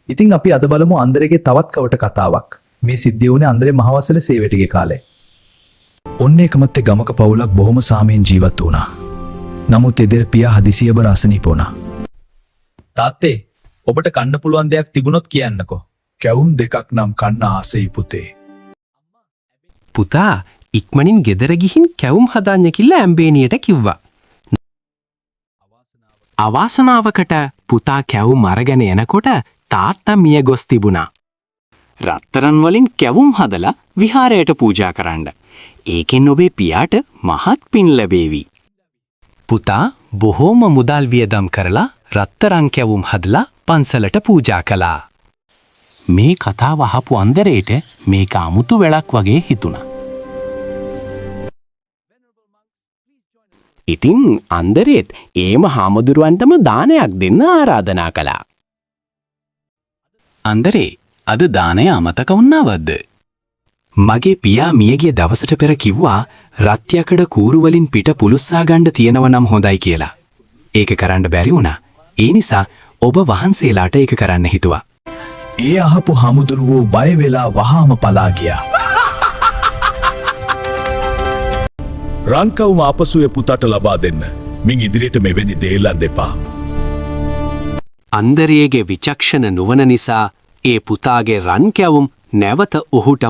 ඉතින් අපි අද බලමු අන්දරේගේ තවත් කවට කතාවක්. මේ සිද්ධිය වුණේ අන්දරේ මහවසල සේවයට ගිය කාලේ. ඔන්න එකමත්තේ ගමක පවුලක් බොහොම සාමයෙන් ජීවත් වුණා. නමුත් එදෙර පියා හදිසියෙම අසනීප වුණා. තාත්තේ, ඔබට කන්න පුළුවන් දෙයක් තිබුණොත් කියන්නකෝ. කැවුම් දෙකක් නම් කන්න ආසයි පුතේ. පුතා ඉක්මනින් ගෙදර ගිහින් කැවුම් හදන්න කියලා ඇම්බේනියට කිව්වා. අවාසනාවකට පුතා කැවුම් අරගෙන එනකොට තාත්තා මිය ගොස් තිබුණා. රත්තරන් වලින් කැවුම් හදලා විහාරයට පූජා කරන්න. ඒකෙන් ඔබේ පියාට මහත් පින් ලැබේවි. පුතා බොහෝම මුදල් වියදම් කරලා රත්තරන් කැවුම් හදලා පන්සලට පූජා කළා. මේ කතාව අහපු අන්දරේට මේක අමුතු වැඩක් වගේ හිතුණා. ඉතින් අන්දරේත් ඒම හාමුදුරුවන්ටම දානයක් දෙන්න ආරාධනා කළා. අන්දරේ, අද දානය අමතක වුණාවද්ද? මගේ පියා මියගිය දවසට පෙර කිව්වා රත් යකඩ කූරු වලින් පිට පුලුස්සා ගන්න තියෙනව නම් හොඳයි කියලා. ඒක කරන්න බැරි වුණා. ඒ නිසා ඔබ වහන්සේලාට ඒක කරන්න හිතුවා. ඒ අහපු හාමුදුරුවෝ බය වෙලා වහාම පලා ගියා. රන් කැවුම ආපසු ඒ පුතාට ලබා දෙන්න. මින් ඉදිරියට මෙවැනි දේ ඉල්ලන්න එපා. අන්දරේගේ විචක්ෂණ නුවණ නිසා ඒ පුතාගේ රන් කැවුම් නැවත ඔහුට